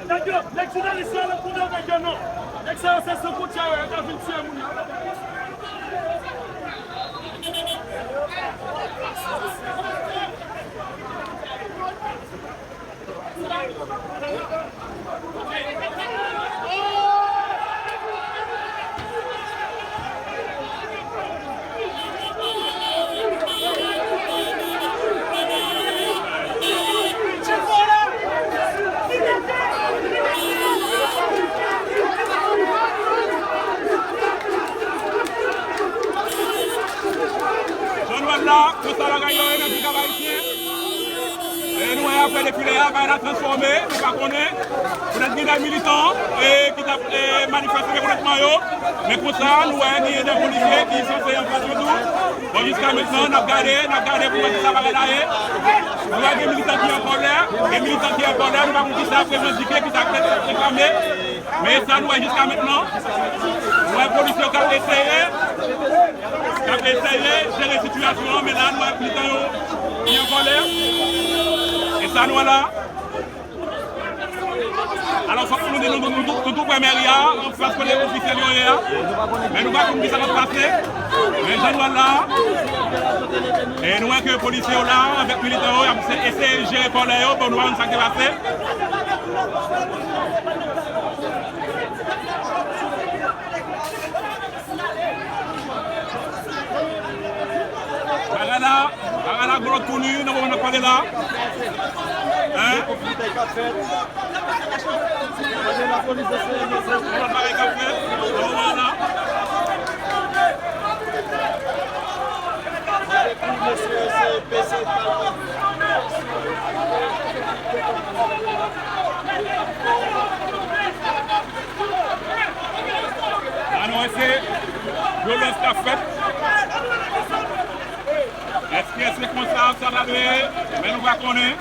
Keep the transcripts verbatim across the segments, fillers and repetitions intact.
Nèg yo, nèg jounalis yo, ale konnen nèg yo non. Nèg sa yo se sou koutcha yo, yo ka vin tiye moun yo. Jan nou wè l la, konsa bagay yo ye nan Kap Ayisyen. E nou wè apre defile a, bagay la transfòme, nou pa konnen. Poutèt gen de militan e, ki t ap e, manifeste rekonètman yo. Men konsa, nou wè gen de polisye ki sanse anfas yo tou. Bon, jiska mentnan, n ap gade, n ap gade pou wè kisa bagay la ye. Nou wè gen militan ki an kòlè, gen militan ki an kòlè, nou pa konn kisa ap revandike, kisa ap reklame. Men sa nou wè jiska mentnan, nou wè polis yo k ap eseye, k ap eseye jere sitiyasyon an, men la nou wè militan yo ki an kòlè. E sa nou wè la. Alò, fòk nou di nou, nou, nou, nou tou prè mèri a, anfas kote ofisyèl yo ye a. Men nou pa konn kisa k ap pase. Men jan nou wè la, e nou wè ke polisye yo la, avèk militan yo, y ap eseye jere kòlè yo, bon, nou pa konn sa k te pase. Bagay la, bagay la gon lòt koulè nan moman n ap pale la. Hein? Yon lòt bagay k ap fèt nan moman la. Anonse vyolans k ap fèt. Èske se konsa sa ta dwe ye? Men nou pa konnen.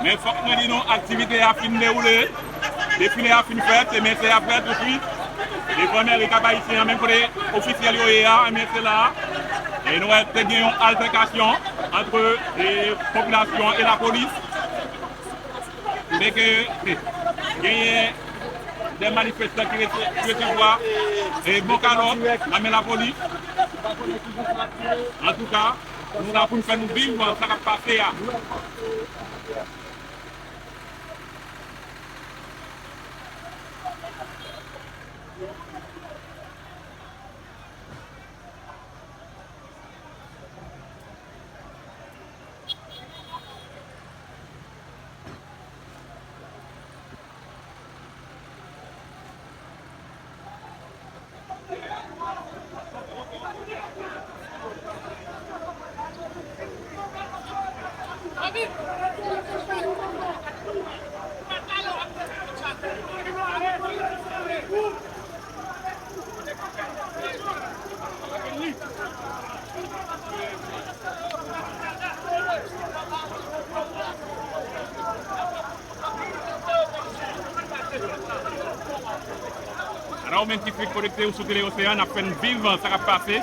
Men fòk mwen di nou, aktivite a fin dewoule. Defile a fin fèt, e men se apre touswit. Devan mèri Kap Ayisyen an, menm kote ofisyèl yo ye a, e men se la. E nou wè te gen yon altèkasyon ant, e, popilasyon e lapolis. Kote ke, e, genyen de manifestan ki rese-, resevwa, e, bon kalòt nan men lapolis. Antouka, nou la pou n fè nou viv sa k ap pase a. Alò, ou menm ki fèk konekte ou sou Tele Oseyan, n ap fè n viv sa k ap pase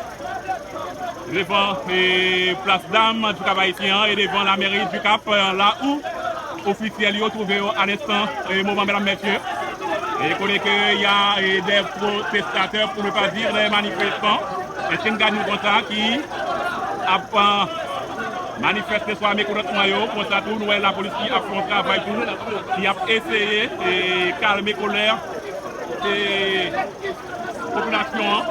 devan, e, plas dam di Kap Ayisyen an e devan lameri di Kap, e, la ou ofisyèl yo twouve yo alenstan, e, moman, medam, mesye. E kote ke y a, e, de pwotestatè, pou ne pa di de manifestan, e, si n gade nou konsa, ki ap, e, manifeste swa mekontantman yo, konsa tou, nou wè lapolis ki ap fè yon travay tou, ki ap eseye, e, kalme kolè, e, popilasyon an.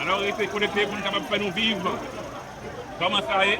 Alò, rete konekte pou n kapab fè nou viv kòman sa ye.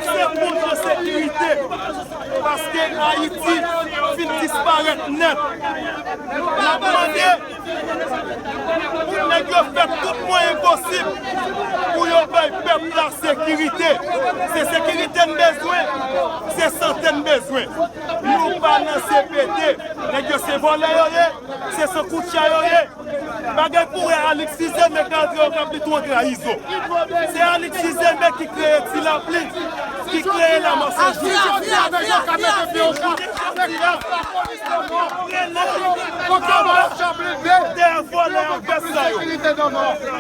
Se pou nou sekirite. Paske Ayiti fin disparèt nèt. N ap mande pou nèg yo fè tout mwayen posib pou yo bay pèp la sekirite. Se sekirite n bezwen, se sante n bezwen. Nou pa nan C P T. Nèg yo se vòlè yo ye, se sankoutcha yo ye. Bagay pou wè Alix Fils-Aimé k antre Okap li tou an trayizon. Se Alix Fils-Aimé ki kreye Ti Lapli, ki kreye Lanmò Senjou. Dèyè vòlè a vès sa yo.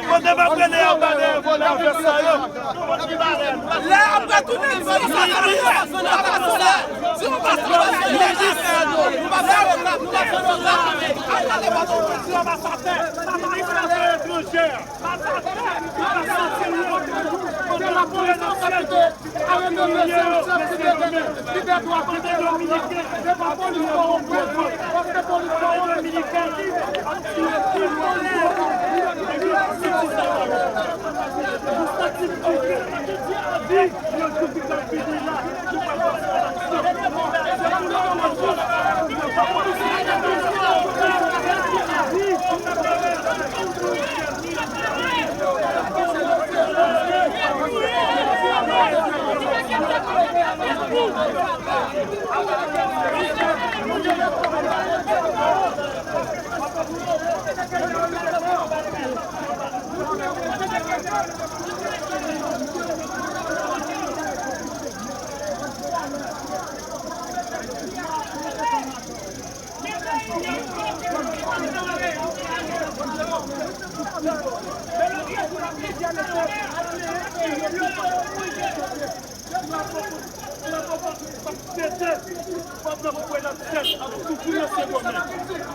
Kote m ap rele anba dèyè vòlè a vès sa yo. Lè y ap retounen, nou pral pase la. Si nou pase la, nou pase la. Lè y ap retounen, nou pral pase la. Minis Afè Etranjè a. Ke lapolis ap kapite arete mesye yo, mesye yo, mesye yo. Libète w ap kite yo. Se pa polis kòwonpi, paske polis kòwonpi.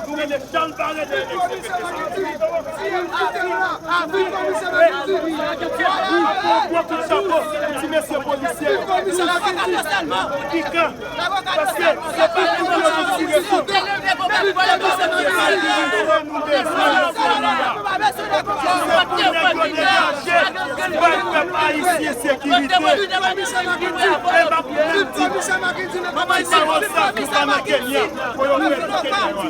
Nou rele chalbare dèyè nèg C P T sa. Wi, ap pran gwo kout chapo pou ti mesye polisye yo. Pikan. Paske se pa pou yo nou tire sou. Se pou nèg yo degaje, bay pèp ayisyen sekirite. E m ap menm di, ti pawòl sa, nou pa nan Kenya, pou yo fè tout Kenya yo.